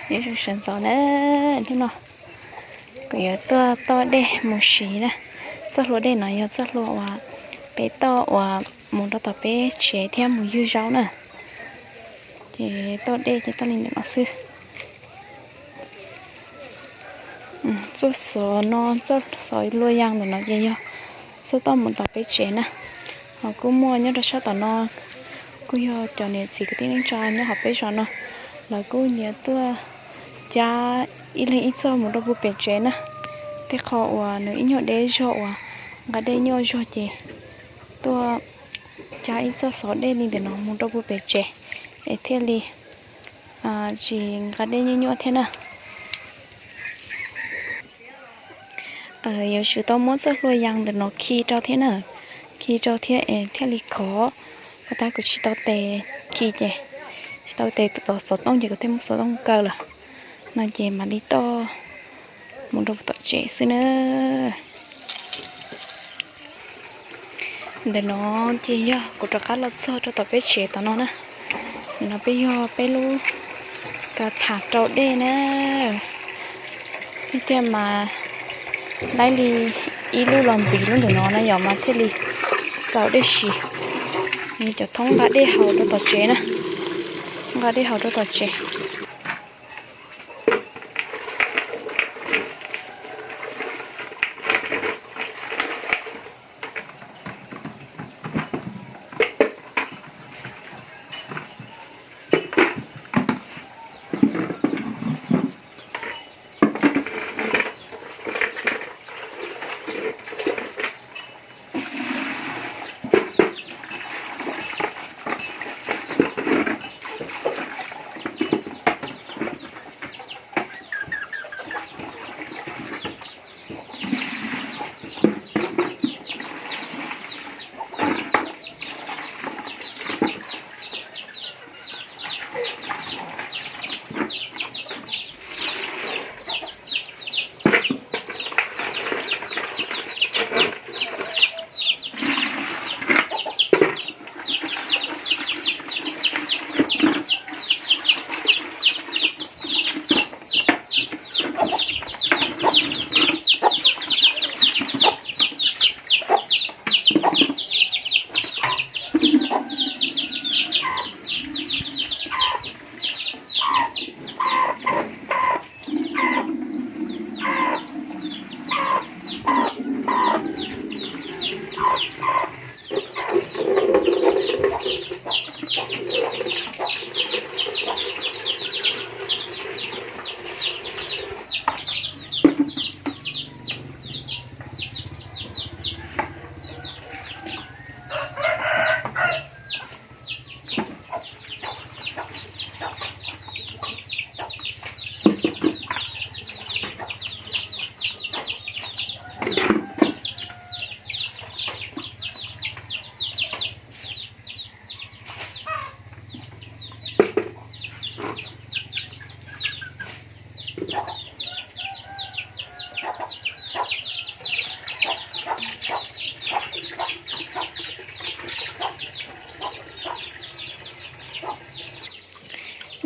Nyob zoo sawv ntxov na, hnub no kuv yuav tuaj toj dej mus siv na. Txoj hlua dej no yog txoj hlua uas peb toj uas mus rau tom peb tsev thiab mus ywg zaub na. Ces toj dej ces toj li ntawm no xwb. Txoj xov no, txoj xov lua yas ntawm no ces yog txoj toj mus tom peb tsev na. Ho kuj muaj nyob rau sab tom no, kuj yog cov niam txiv kwv tij neej tsa nyob hauv peb zos no, lawv kuj nyiam tuaj cab ib leeg ib txoj mus rau puag pem tsev na. Tej qho uas nws ib nyuag deb zog uas nqa dej nyuaj zog ces tuaj cab ib txoj xov dej li ntawm no mus rau puag pem tsev es thiaj li tsis nqa dej nyuaj nyuaj thiab na. Yuav tsum tau muab txoj hlua yas ntawm no khi rau thiab na, khi rau thiab es thiaj li khov. Pov tab kuv tsis tau tes khi ces, tsis tau tes tom xov tooj ces kuv thiaj muab xov tooj kaw lawm. No ces mam li toj mus rau tom tsev xwb na. Ntawm no ces yog kuv rov qab los txog rau tom peb tsev tom no na. Ntawm no peb yog peb lub kav tham rau dej na. Ib tiag mas laib li ib lub los ntxiv lub ntawm no na yom mas thiaj li txaus dej siv. Cov thoob nqa dej haus rau tom tsev na, nqa dej haus rau tom tsev.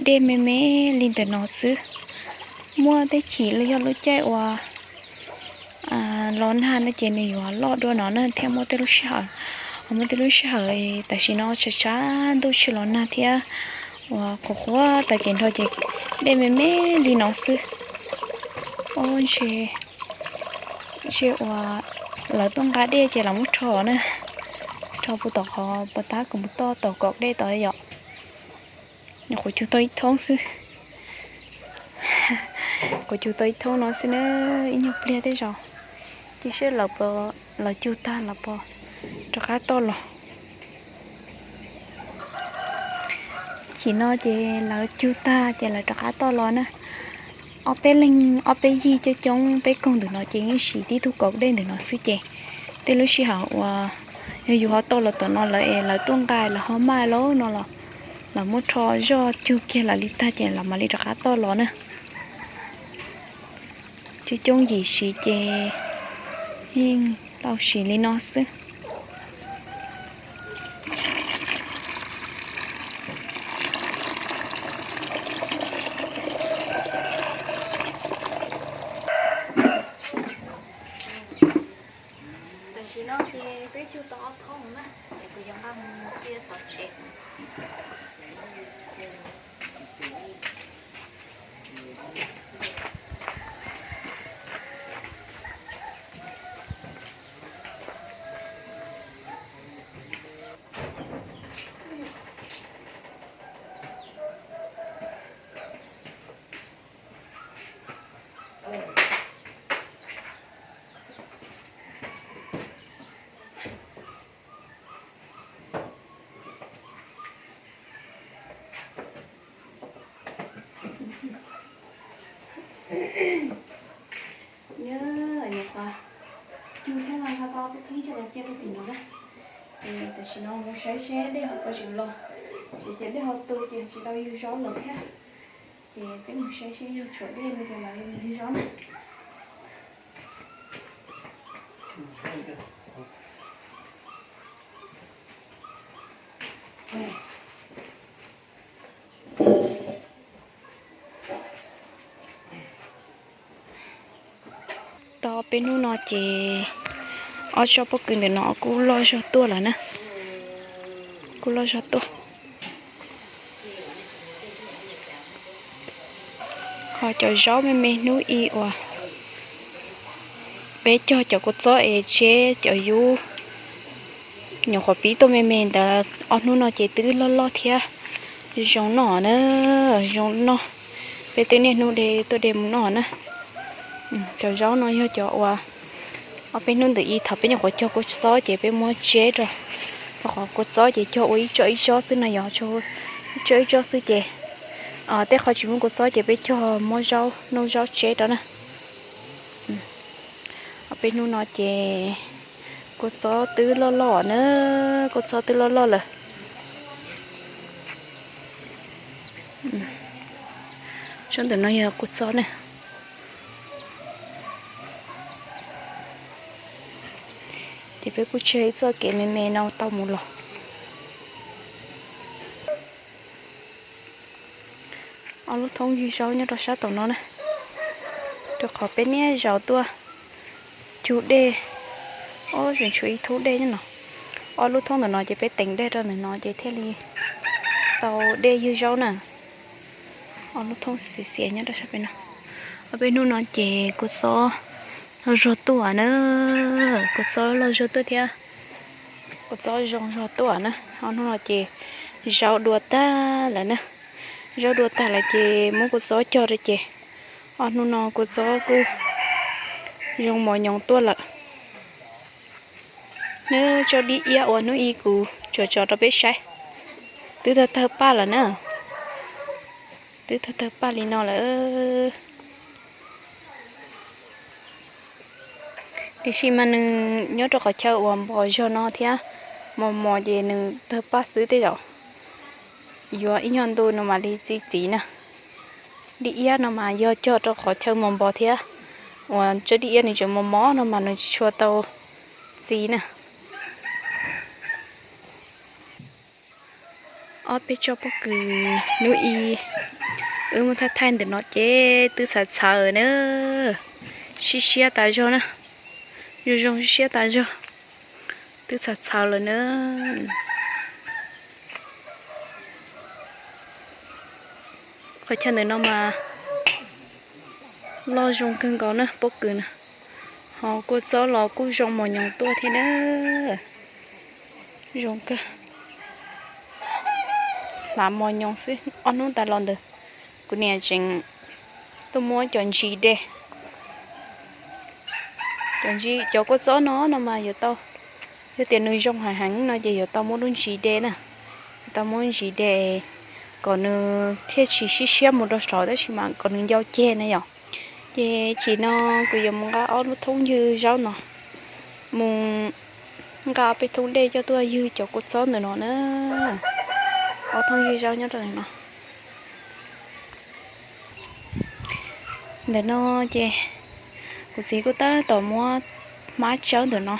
Dej me me li ntawm no xwb. Muaj tej chim los yog lub caij uas los nag no ces nws yuav loj dua no na thiaj muaj tej lub sij hawm. Ho muaj tej lub sij hawm tam sim no tshav tshav ntuj tsis los nag thiab uas qhuav qhuav tas kev nrho ces dej me me li no xwb. Ub, ntshe uas lawv tuaj nqa dej ces lawv muab rho na, rho puag tom qhov puag ta kuv mus toj tom kaum dej tod yom. Nyuam qhuav cug tau ib thoob xwb. Qhuav cug tau ib thoob no xwb na, ib nyuag pliag tej zaum cia seb lawv cug tag lawv puas rov qab toj los. Chim no ces lawv cug tag ces lawv rov qab toj los na. Ob peb leeg ob peb yig coob coob peb koog ntawm no ces yeej siv tib tug kaum dej ntawm no xwb ces tej lub sij hawm uas yog yus ho toj los tom no lawm es lawv tuaj nqa lawv ho maj lauj no los lawv muab rho zoj cug kiag lawv li tag ces lawv mam li rov qab toj los na. Coob coob yim siv ces yeej tau siv li no xwb. Tau ob thoob na, ces kuv yuav nqa mus txiav tom tsev. Nyob nyuam qhuav cug thiab los nqa tau ob peb thoob coj los cia rau tim no na. Ces tam sim no mus saib seb dej ho puas tseem los, tsis ces dej ho tu ces tsis tau yug zaub lawm thiab. Ces peb mus saib seb yog tshuav dej no ces mam li yug zaub na. Tau peb hnub no ces ob tsob pob kws ntawm no kuj loj zog tuaj lawm na. Kuj loj zog tuaj. Ho cov zaub me me hnub ib uas peb cog cov kua txob es tseb cov yub nyuam qhuav pib tuaj me me ntawd, ob hnub no ces twb loj loj thiab zoo noj na, zoo noj. Peb twb niaj hnub de tuaj de mus noj na. Cov zaub no yog cov uas ob peb hnub ntawm ib thaum peb nyuam qhuav cog kua txob ces peb muab tseb rau, rau qhov kua txob ces cog ua ib tsob ib tsob xwb no yog, ib tsob ib tsob xwb ces tej qhov tsis muaj kua txob ces peb cog muab zaub, noj zaub tseb rau na. Ob peb hnub no ces kua txob twb loj loj na, kua txob twb loj loj lawm. Tsob ntawm no yog kua txob na. Ces peb kuj tseg ib txoj kev me me no tau mus los. Ob lub thoob ywg zaub nyob rau sab tom no na, rau qhov peb niaj zaus tuaj cug dej, ob tseem tshuav ib thoob dej nyob no. Ob lub thoob ntawm no ces peb teev dej rau ntawm no ces thiaj li tau dej ywg zaub na. Ob lub thoob xiav xiav nyob rau sab pem no. Ob peb hnub no ces kua txob loj zog tuaj na, kua txob loj zog tuaj thiab kua txob zoo zog tuaj na. Ob hnub no ces zaub dua tag lawm na, zaub dua tag lawm ces muab kua txob cog rau ces ob hnub no kua txob kuj zoo mos nyoos tuaj lawm. Nws tsob dib iab uas hnub ib kuv tso tso rau peb saib, twb tawg tawg paj lawm na, twb tawg tawg paj li no lawm. Tiam sis mas nws nyob rau qhov chaw uas npos zog no thiab, mos mos ces nws tawg paj xwb tej zaum yuav ib nyuag ntu no mam li txi txiv na. Dib iab no mas yog cog rau qhov chaw mos npos thiab, uas tsob dib iab nws tseem mos mos no mas nws tsis tshua tau txi na. Ob peb tsob pob kws hnub ib wb muab thaij thaij ntawm no ces twb txhawv txhawv na, siab siab tas zog na, zoo zoo siab siab tas zog, twb txhawv txhawv lawm na. Qhov chaw ntawm no mas loj zoo kawg nkaus na pob kws na, ho kua txob los kuj zoo mos nyoos tuaj thiab na, zoo kawg. Hlav mos nyoos xwb, ob hnub tas los ntawd kuv niam tseem tuaj muab cov ntsis de. Cov ntsis, cov kua txob no no mas yuav tau, yog tias nws zoo heev heev no ces yuav tau muab lub ntsis de na, yuav tau muab ntsis de kom nws thiaj tsis sib siab mus rau saud tab sis mas kom nws ncau ceg na yom. Ces chim no kuv yuav mus nqa ob lub thoob ywg zaub no, mus nqa ob peb thoob dej coj tuaj ywg cov kua txob ntawm no na. Ob thoob ywg zaub nyob rau ntawm no. Ntawm no ces kuv txiv kuj tab tom muab hmab tsawb ntawm no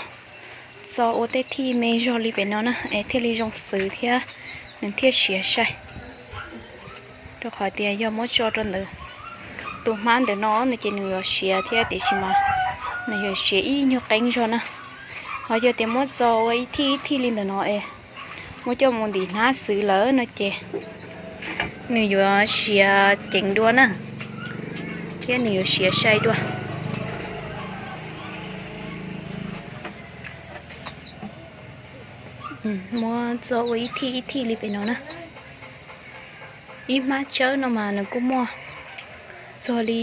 txo ua tej thij me zog li pem no na es thiaj li zoo xwv thiab nws thiaj siav sai. Rau qhov tias yog muab tso rau ntawm tus hmab ntawm no no ces nws yuav siav thiab tiam sis mas nws yuav siav ib nyuag qeeb zog na. Ho yog tias muab txo ua ib thij ib thij li ntawm no es muab coj mus ntim hnab xwb lawm no ces nws yuav siav ceev dua na, thiab nws yuav siav sai dua. Muab txo ua ib thij ib thij li pem no na. Ib hmab tsawb no mas nws kuj muaj txog li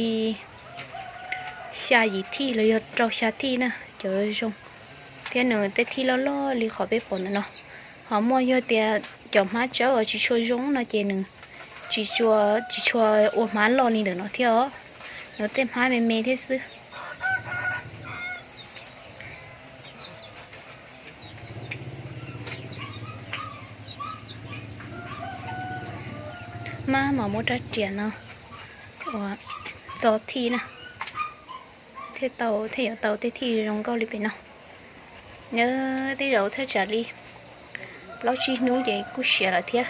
xya yim thij los yog rau xya thij na cov zoo, thiab nws tej thij loj loj li qhov peb pom ntawm no. Ho muaj yog tias cov hmab tsawb uas tsis tshua zoo no ces nws tsis tshua, tsis tshua ua hmab loj li ntawm no thiab os. Nws tej hmab me me thiab xwb. Hmab mas muab rab riam no ua txo thij na, thiaj tau, thiaj yuav tau tej thij zoo nkauj li pem no. Nyob tej zaum thaj tsam li plaub tsib hnub ces kuj siav lawm thiab.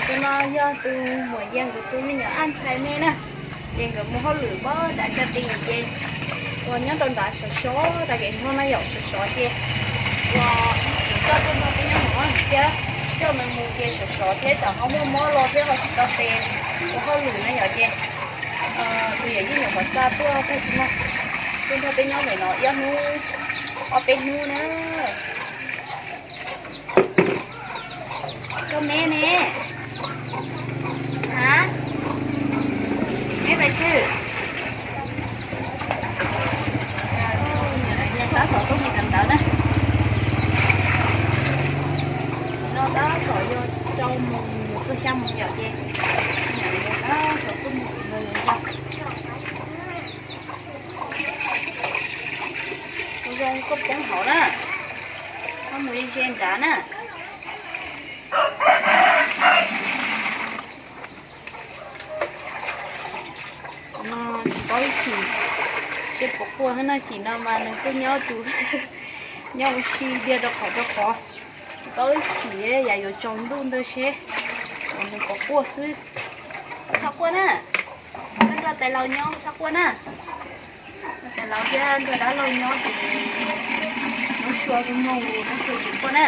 Tus no yog tus muam Yias nkawd tus me nyuam Aj Ntxhais me na, ces nkawd mus hauj lwm pab dav caj tis ces uas nyob rau nrad sov sov tag kev noj na yom, sov sov ces uas coj tuaj nrog peb nyob mus thiab, coj nws mus ces sov sov thiab tsam ho muaj mob los thiab ho tsis tau tes ua hauj lwm na yom ces tus yawm yij nyuam qhuav xa tuaj tag tsis muaj, tuaj nrog peb nyob ntawm no ib ob hnub, ob peb hnub na. Koj me ne? Hab? Meb pais twg? Nyias tab tom tuaj mus kawm ntawv na. Tam sim no tab tom yog rau moos txog xya moos yom ces nyias tab tom tuaj mus kawm ntawv. Zoo koj poob hauv na, koj mus ze ze nrad na. No tsis paub ib chim seb puas quaj thiab no, chim no mas nws kuj nyob tus, nyob ua si dhia rau qhov rau qhov, tsis paub ib chim yam yuav tsaus ntuj ntawd seb uas nws puas quaj xwb. Txhob quaj na, koj nrog tais laus nyob txhob quaj na. Tais laus thiab nrog dab laug nyob ces nub sua mus nub sua tsis quaj na.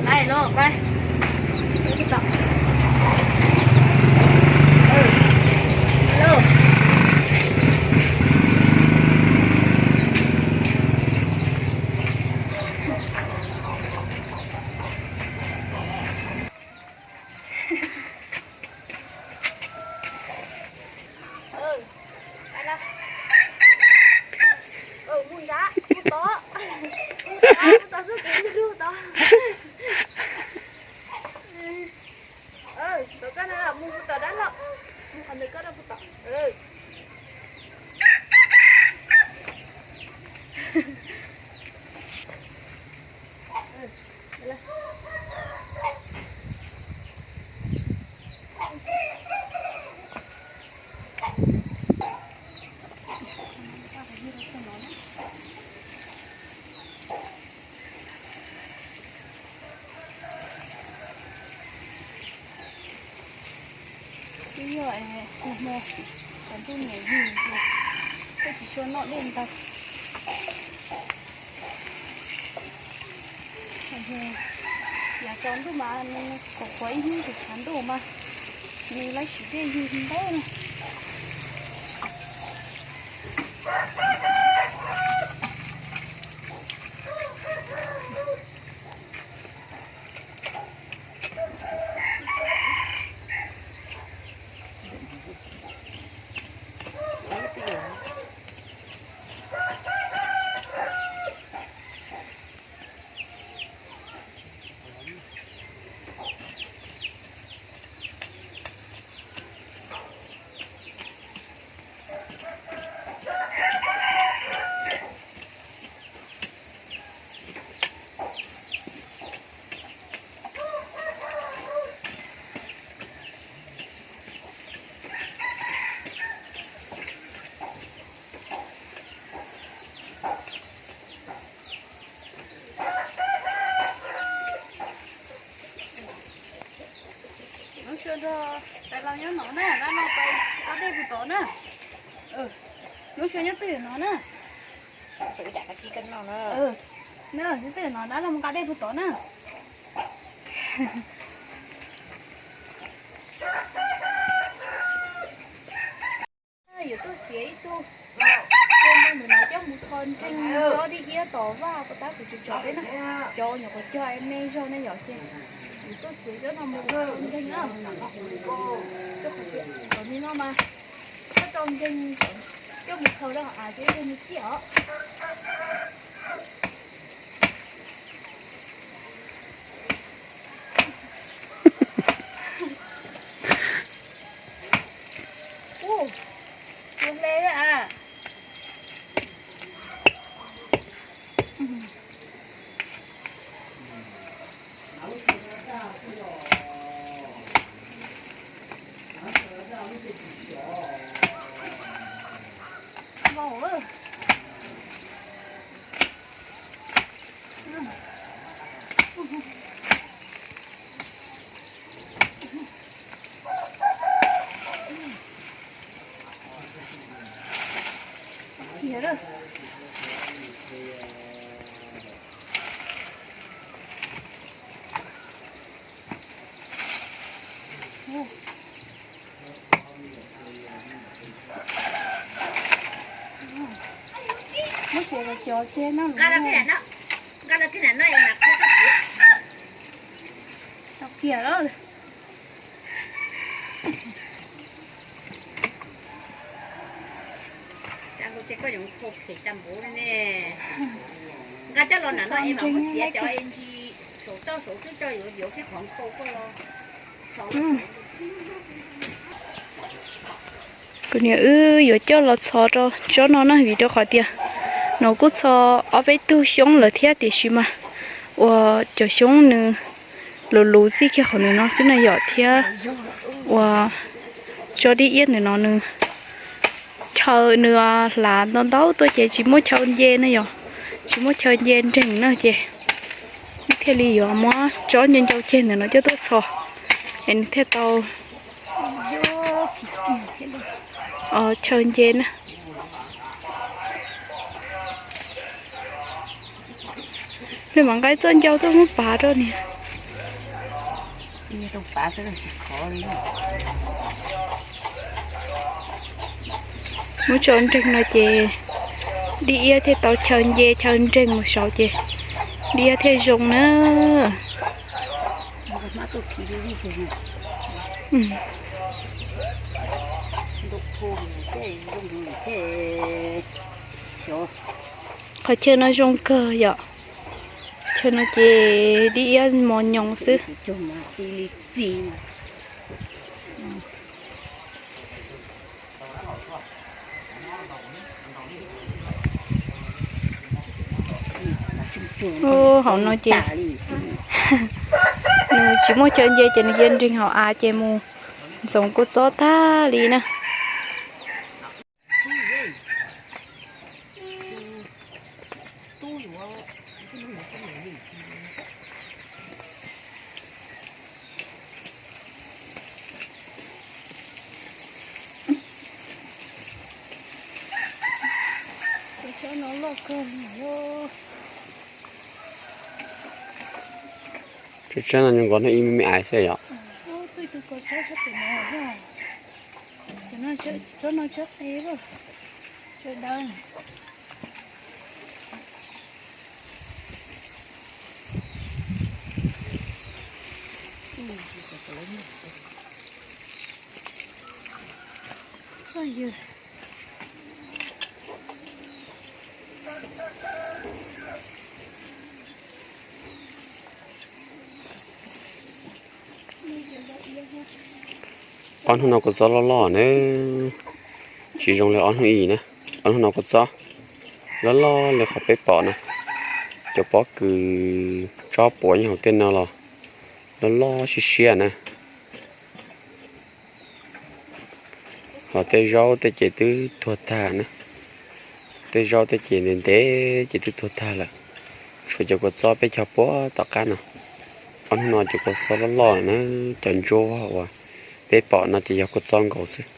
Laiv los pab. Hello. Twb yog nag hmo cov ntuj niam yig, koj tsis tshua noj dej ntau. Yav tsaus ntuj mas nws qhuav qhuav ib hnub tus tshav ntuj mas nws lawv siv dej yig ntau na. Lub sua nrog pais los nyob no na, dab no pais nqa dej puag tod na. Lub sua nyob twj ywm no na. Nyob twj ywm no, dab no mus nqa dej puag tod na. Yuav tuaj txiav ib tug, coj ntawm no coj mus txho nreeg tsob dib iab tom vaj puas tab kuv tsis tsom peb na. Cov nyuam qhuav cog me zog na yom, ces yuav tuaj txiav cov no mus txho nreeg na. Cov me no mas txhob rau nreeg, coj mus txho rau hauv av ces nreeg me ciaj os. Ua, tus hle a. Muab txiav cov cov tseg no. Tau kiag lawm. Nqa coj los nram no es mam muab txiav cov ntsis saum toj saud xwb, tso yuav yuav thiab qhov nkau koj los. Kuv niam wb yuav coj los txhos rau tsob no na, vim rau qhov tias nws kuj txho ob peb tug xyoob lawm thiab, tiam sis mas uas cov xyoob nws luv luv txij kiag qhov ntawm no xwb na yom, thiab uas tsob dib iab ntawm no nws chaw nws hlav ntau ntau tuaj ces tsis muaj chaw nce na yom, tsis muaj chaw nce nreeg na ces thiaj li yuav muab tsob ncau ncau ceg ntawm no coj tuaj txhos es nws thiaj tau chaw nce na. Nws mam nqa txoj ncau tuaj muab pav rau niam. Muab tso nreeg no ces dib iab thiaj tau chaw nce chaw nreeg mus saud ces dib iab thiaj zoo na. Qhov chaw no zoo kawg yom. Chaw no ces dib iab mos nyoos xwb. Txi li txi. Hauv no ces nws tsis muaj chaw nce ces nws cia nreeg hauv av ces mus ntxoov kua txob tag li na. Tsob no zoo nkaus ib me me ais xwb yom. Ob hnub no kua txob loj loj na, tsis zoo li ob hnub ib na. Ob hnub no kua txob loj loj li qhov peb pom na, cov pob kws tsob puav nyob hauv tej no los loj loj siab siab na. Ho tej zaub tej ces twb tuag tag na, tej zaub tej ces ntev ntev ces twb tuag tag lawm, tshuav cov kua txob peb cog puag tom qab no. Ob hnub no cov kua txob loj loj na, cov ntsuab uas peb pom no ces yog kua txob nkaus xwb.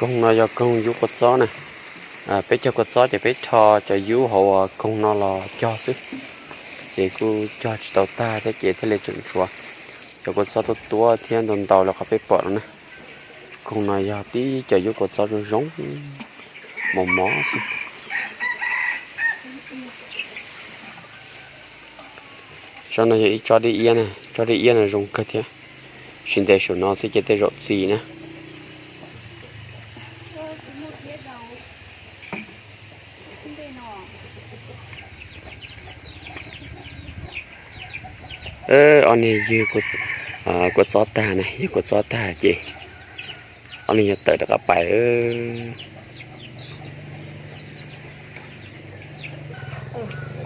Koog no yog koog yub kua txob na. Peb cog kua txob ces peb rho cov yub hauv koog no los cog xwb, ces kuj cog tsis tau tag thiab ces thiaj li tseem tshuav cov kua txob tuab tuab thiab ntau ntau li qhov peb pom no na. Koog no yog tib cov yub kua txob zoo zoo, mos mos xwb. Tsob no yog ib tsob dib iab na, tsob dib iab no zoo kawg thiab. Tsis ntev saum no xwb ces tej zaum txi na. Ob niag ywg kua txob tag na, ywg kua txob tag ces ob niag yuav tawm rov qab pais.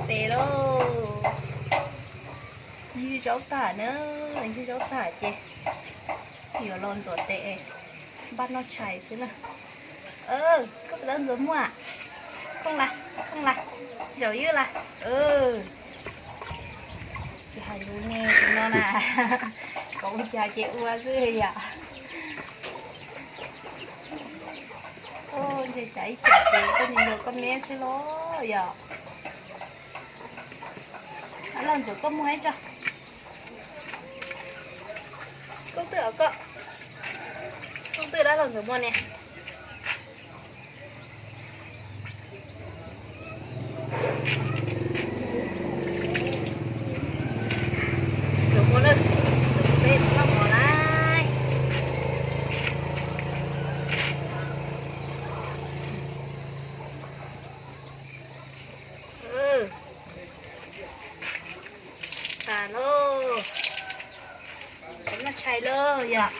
Tes lauj, ywg zaub tag na, ywg zaub tag ces yuav los ntxuav tes npaj noj tshais xwb na. Koj puas tau ntxuav muag? Kooj las, kooj las, zaum ywg las. Tsis hais lus ne tus no na, kom ua cas ces ua xwb yom. Ntshe tsam ib tsam ces koj ntsia ntsia koj me xwb los yom. Los ntxuav koj muag ib tso. Koj twb, koj twb dab los ntxuav muag ne. Tas lauj, noj tshais lauj yom.